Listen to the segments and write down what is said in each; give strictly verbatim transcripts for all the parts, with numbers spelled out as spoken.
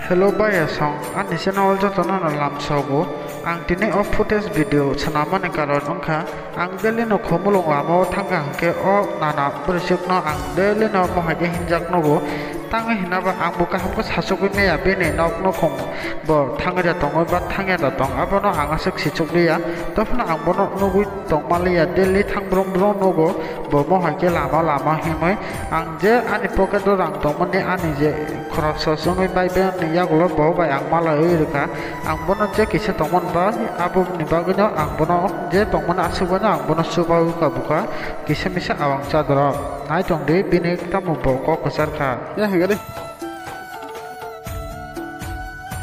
Hello bayasong, ani channel jotono no lamsogo. Ang tini o footage video swnamani karon wngkha, ang daily no khumulwng lama o thangkha hwnkhe o nana bwrwichwkno ang daily no mohai khe hinjak nugo. Tangwi hinaba ang bo kaham khe sachugwi maya, bini nok nukhung bo thangwi da tongwi ba thangya da tong, abono ang aswk sichukliya. Tophano ang bono nugwi tongmaliya, daily thang brum brum nugo, bo mohai khe lama lama himwi. Ang je ani pocket o rang tongmani, ani je khoroksa chumui bai bai ni yagulo bo bai ang malaiwi rwkha. Ang bono je kisa tongmani ba, aboni bagwino ang bono je tongmani aswk baino ang bono chubawi kha bukha, kisa misa awang chadorok. Nai tongdi bini tamo bo kok kwchar kha. Ya, hwnga de.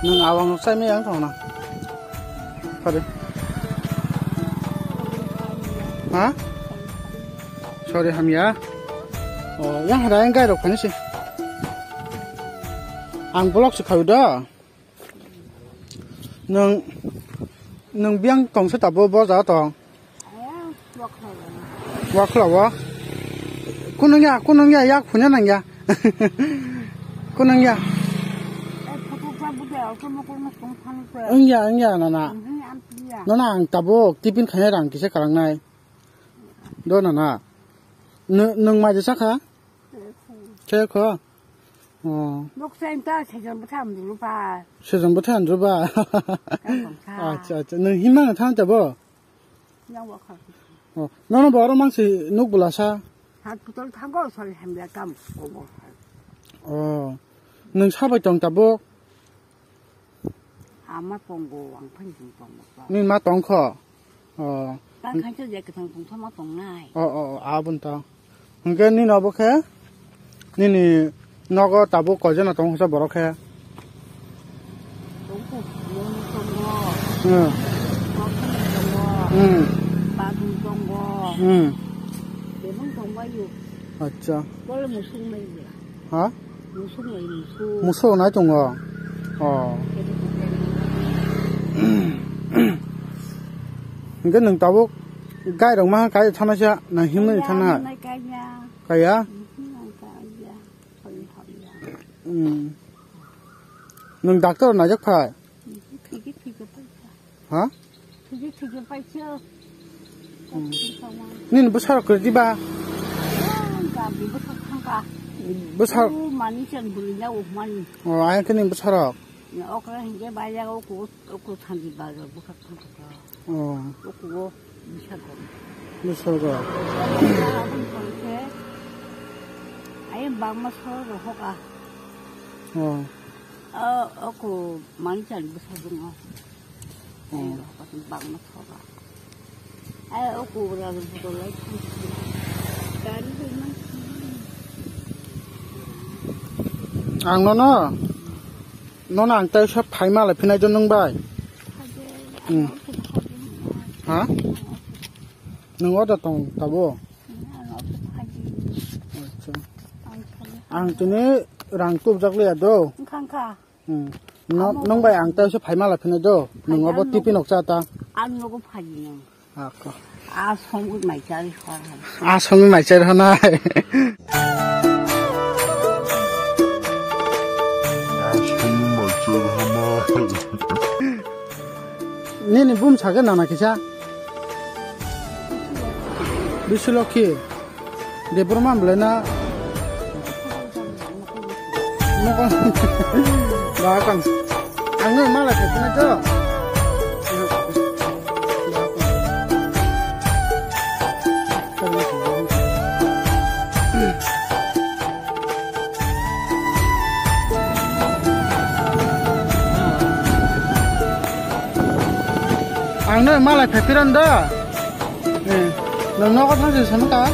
Nwng awang rok chai maya wng tong na. Pha de. Ha? Sorry, hamya. O, yang hada yang gai rok phani se. Ang vlog se khawi da. Nwng, nwng biyang tong se tabo bo ja tong. Wa khla wa. Kunung ya, kunung ya, yak punya nang ya. Kunung ya. Wng ya, wng ya, nana. Nana ang tabuk, tipin khanya rang kisa kalang nai. Do nana. Nw-, nwng mai jesa kha? Khe kho. Oh. Nok sen ta sejon bwtham dulu pa. Sejon bwtham dulu pa. Acha, acha. Nwng himang thang tabo? Yang wa kha. Oh, nono bo oro mangsi nuk bwlasa? Hat putal thango, sori hamya kam kobo. Oh. Nwng sabai tong tabuk? Ama tongo, ang phani tongo. Nini ma tong kho? Oh. Tang khaisa je kwthang tong thoma tongnai. Oh, oh, oh, abon tong. Hwnkhe nini obo khe? Nini nogo tabuk koijana tongo khe borok khe? Tongo, mung tongo. Hmm. Bakung tongo. Hmm. Badung tongo. Hmm. Bebung tongbaio. Acha. Bole musung nai ya. Ha? Musung nai musung. Musung nai tongo. Oh. Hwnkhe nwng tabuk gai rok ma kai thana sa na himni thana? Kaya, kaya? Kaya? Mhm, ang kaya. Kaya, kaya. Hmm. Nwng doctor naijak phai? Mhm, thwikhe thwikhe phai. Ha? Thwikhe thwikhe phai se. Hmm. Nini bwsarok kwrwi diba? Ang gabi bwsarok thangkha. Bwsar- O mani chan bwrwi ya o mani. Oh, ayang khe nini bwsarok? Okra hinkhe baiya o ko, o ko thanji bazar bwsarok thangkha. Oh. Ukugo bisargo. Bisargo. Aboni pore khe ayang bangma soro rohok a. Oh. O, oku mani chani bwsargo. Oh. Ayang rohok a bangma soro. Ay, oku rago bwtolai. Gari bai man. Ang nono, nono ang tai sa phaima lai phinai do nwng bai. Hmm. Ha? Nwng oda tong tabo? Acha. Ang tini rang tubjak liya do. Wngkha, wngkha. Hmm. No, nwng bai ang tai sa phaima lai phinai do. Nwng obo tipi nok cha ta. Ang nogo phaji nwng. Ako. A songwi mai chari hor hai. A songwi mai chari hor nai. A songwi mai chari hor nai. Nini bum sage nana kisa. Bisulokhi. Debor ma belai na. Mokon. Bakon. Ang no mala khatina to. Ang no malai phai phiran da. Eh, nwng nogo thang se sanu ka?